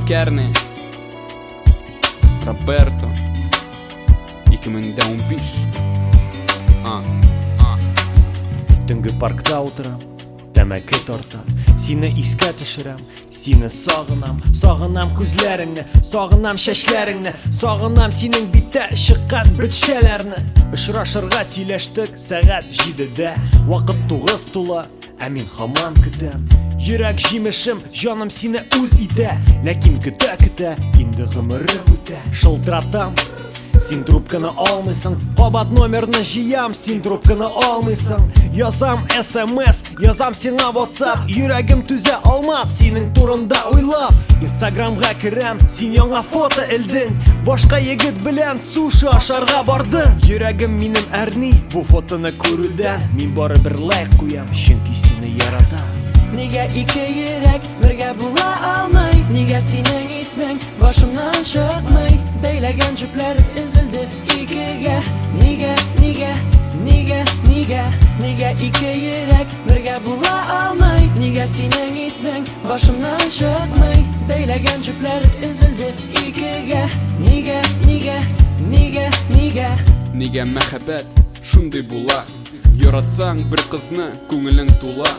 Керне, Роберто, 2015. А, а. Төнге паркта утырам, тәмәке тартам, сине искә төшерәм, сине сагынам, сагынам күзләреңне, сагынам чәчләреңне, сагынам синең биттә чыккан бетчәләрне. Очрашырга сөйләштек сәгать 7-дә, вакыт 9 тула, ә мин һаман көтәм. Йөрәк җимешем, җаным сине үз итә, ләкин көтә-көтә инде гомерем үтә. Шылтыратам, син трубканы алмыйсың, кабат номерны җыям, син трубканы алмыйсың. Язам СМС, язам сиңа WhatsApp, йөрәгем түзә алмас синең турында уйлап. Инстаграмга керәм, син яңа фото элдең, башка егет белән суши ашарга бардың. Йөрәгем минем әрни бу фотоны күрүдән, мин барыбер лайк куям, чөнки сине яратам. Нигә ике йөрәк бергә була алмый? Нигә синең исмең башымнан чыкмый? Бәйләгән җепләр өзелде икегә. Нигә, нигә, нигә, нигә? Нигә ике йөрәк бергә була алмый? Нигә синең исмең башымнан чыкмый? Бәйләгән җепләр өзелде икегә. Нигә, нигә, нигә, нигә? Нигә мәхәббәт шундый була? Яратсаң бер кызны, күңелең тула.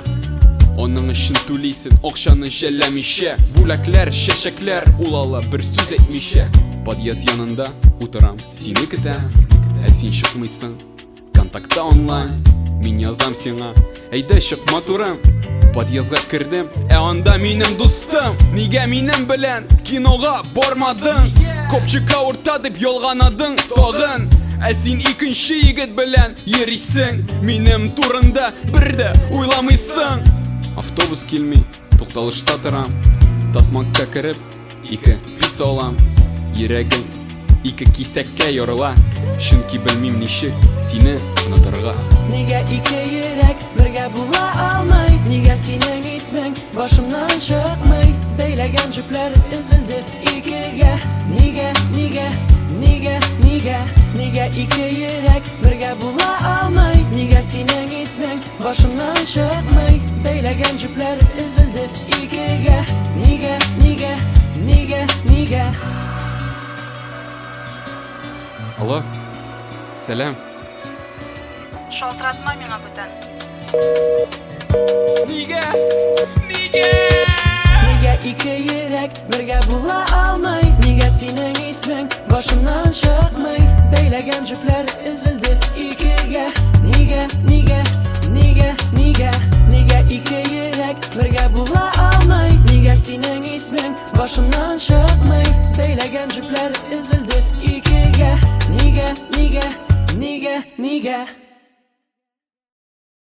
Аның өчен түлисен, акчаны жәлләмичә. Бүләкләр, чәчәкләр, ул ала бер сүз әйтмичә. Подъезд янында утырам, сине көтәм, ә син чыкмыйсың. Контактта онлайн, мин язам сиңа. Әйдә чык, матурым. Подъездга кердем, ә анда минем дустым. Нигә минем белән кинога бармадың? Копчик авырта дип ялганадың тагын. Ә син икенче егет белән йөрисең. Минем турында бер дә уйламыйсың. Автобус килми, тукталышта торам. Татмакка кереп, ике пицца алам. Йөрәгем ике кисәккә ярыла, чөнки белмим ничек сине онытырга. Нигә ике йөрәк бергә була алмый? Нигә синең исмең башымнан чыкмый? Бәйләгән җепләр өзелде икегә. Нигә, нигә, нигә, нигә? Нигә ике йөрәк бергә була алмый? Нигә синең исмең башымнан чыкмый? Бәйләгән җепләр өзелде икегә. Нигә, нигә, нигә, нигә? Алло, сәлам. Шалтыратма миңа бүтән. Нигә? Нигә? Нигә ике йөрәк бергә була алмый? Нигә синең исмең башымнан чыкмый? Бәйләгән җепләр өзелде икегә. Нигә, нигә, нигә, нигә? Нигә ике йөрәк бергә була алмый? Нигә синең исмең башымнан чыкмый? Бәйләгән җепләр өзелде икегә. Нигә, нигә, нигә, нигә?